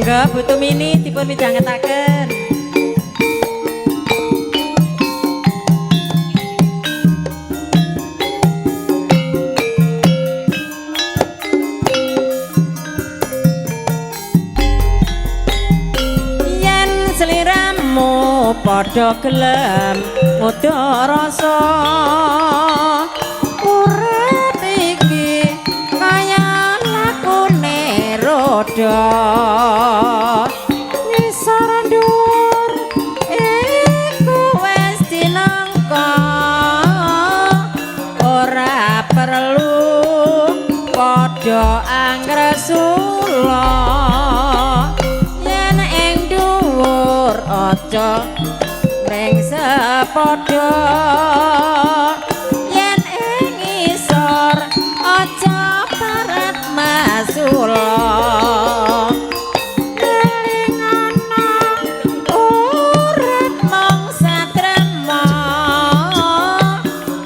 Monggo Bu Tumini dipun midhangetaken. Yen sliramu padha gelem muda rasa urip iki kaya lakune roda ngisor dhuwur iku wis dinangka ora perlu padha angresula yen ing dhuwur aja mring sepadha yen ing ngisor aja parat masula elingana urip mung satrema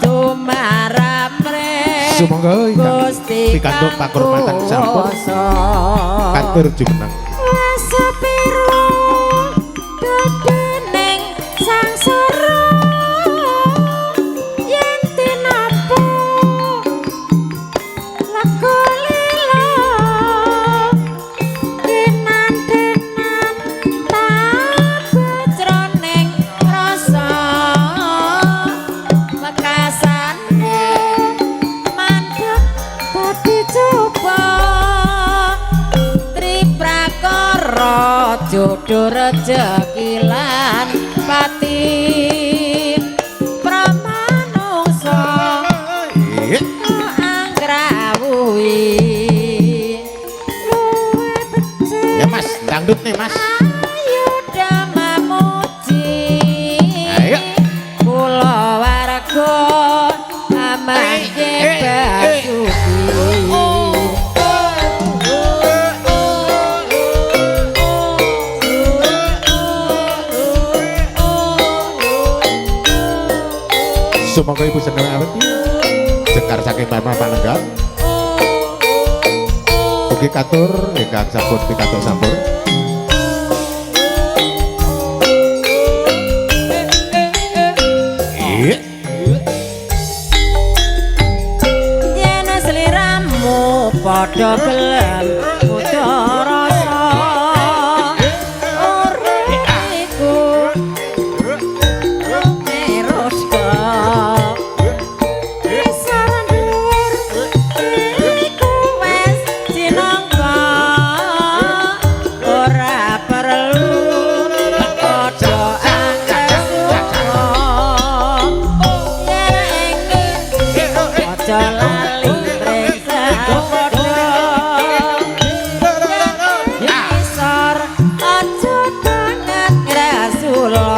tumarap mring Sumangga ingkang Gusti pikantuk kang pakurmatan sampun kuwasa. katur jumeneng. Sepiro dedening sangsara yen tinapa laku lila kinantenan tabejroning rasa wekasane mandek dadi coba triprakara jodoh rejeki lan pati pramanungsa angrawuhi luwe becik Ya Mas, dangdut nih Mas. ayo damamuji Ayo. kula warga amangke basuki. Sumangga Ibu seneng awet. Jekar saking Mama Palenggan. Ugi katur ingkang sampun pikantuk sampur. Iya. Yen sliramu padha gelem muda rasa urip iku meroda ngisor dhuwur iku wis cinangka ora perlu padha angresula yen ing aja lali mring sapadha ngisor aja banget ngrasula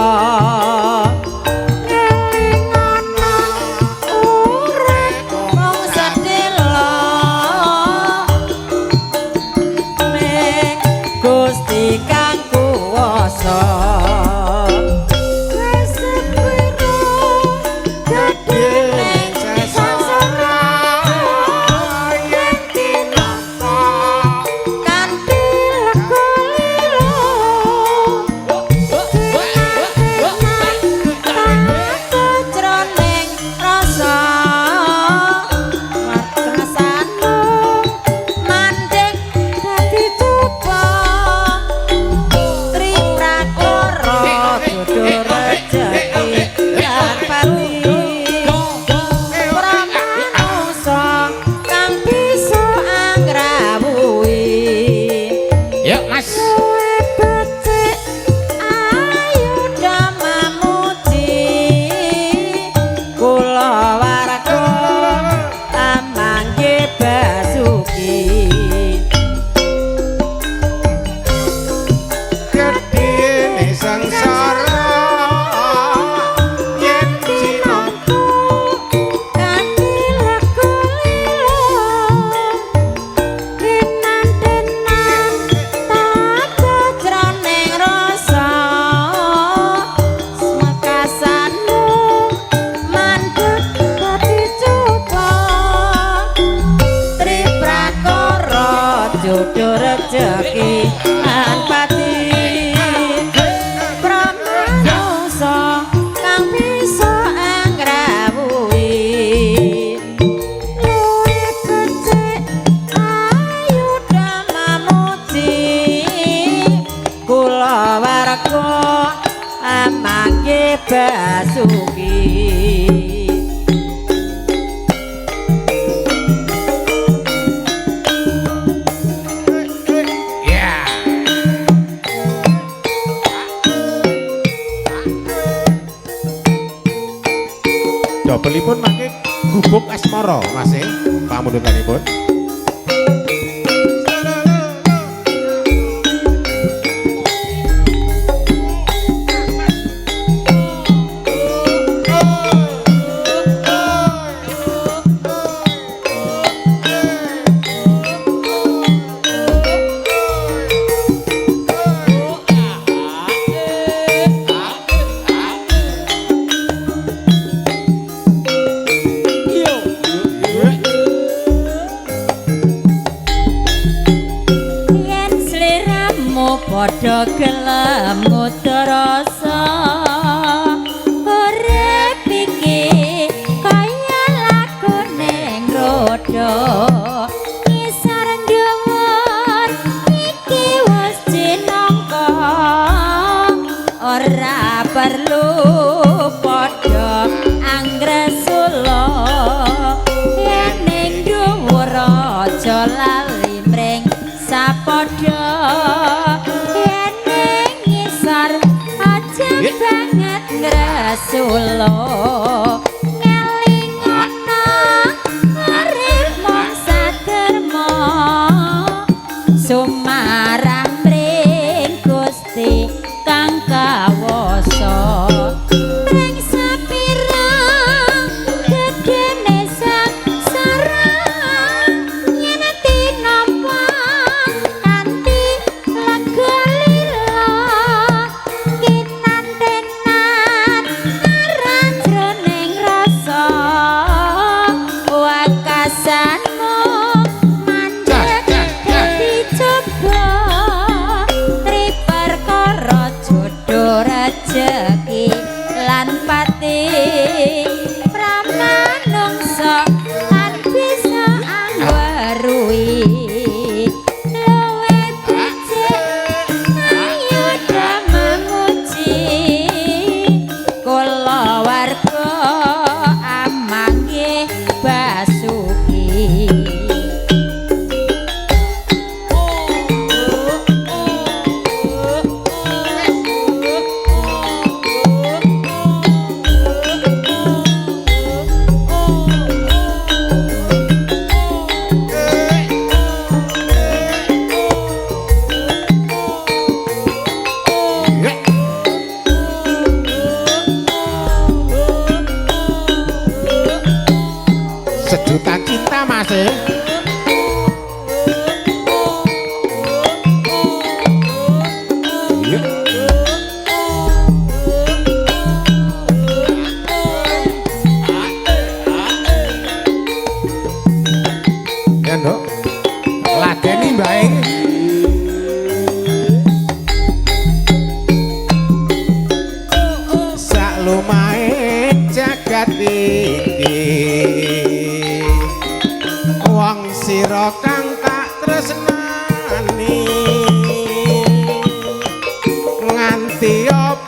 ngelingana urip mung sedhela ning Gusti kang kuwasa. Sepiro dedening sangsara yen tinapa kanthi lega lila jroning rasa rasane mandek dadi coba triprakara warga amangke Basuki. Ya. Dobelipun mangke gubuk asmara Mas e pamundhutanipun. Yen sliramu padha gelem ngutrasa urip iki kaya laku ning roda ngisor dhuwur iki wis cinangka ora perlu padha anggresula yen ning dhuwur aja lali mring sapadha yen ning ngisor aja banget ngresula ngelingono urip mung saderma sumarah mring Gusti kang kawasa mring sepira gedene sangsara yen tinampa kanthi lega lila kinantenan aran jroning rasa wakasanmu mandek dadi coba tri perkara jodoh rejeki lan pati pramanungsa lan bisa angweruhi luwe becik ayo manguji kula warga amangke Basuki. Sejuta cinta Mas e. Iya. Ya, Nduk. Ladeni mbae. Saklumahe jagat iki wong sira kang tak tresnani nganti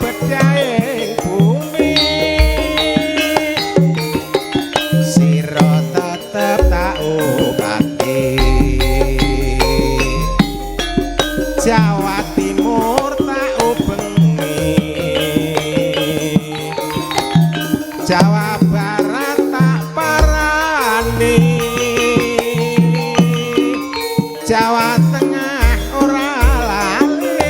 bedhaing bumi sira tetep tak obati. Jawa Timur tak ubengi, Jawa Barat tak parani, Jawa Tengah ora lali.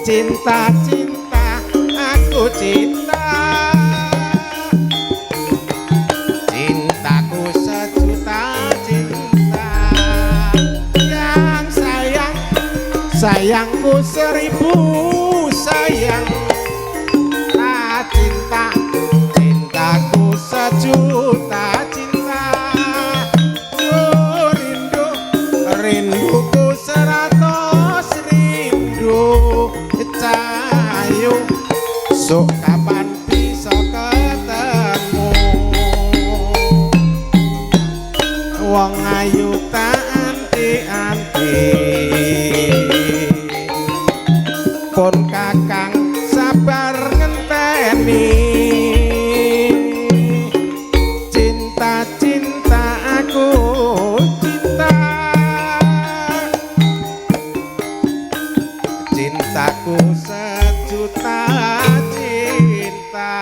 Cinta, cinta, aku cinta. Cintaku sejuta cinta. Yang sayang, sayangku seribu sayang. Ah, cinta, cintaku sejuta cinta. Oh, rindu, rinduku 100 rindu. Cah ayu, sok kapan bisa ketemu? Wong ayu tak anti-anti, pun kakang sabar ngenteni. Cinta, cinta, aku cinta. Cintaku sejuta cinta.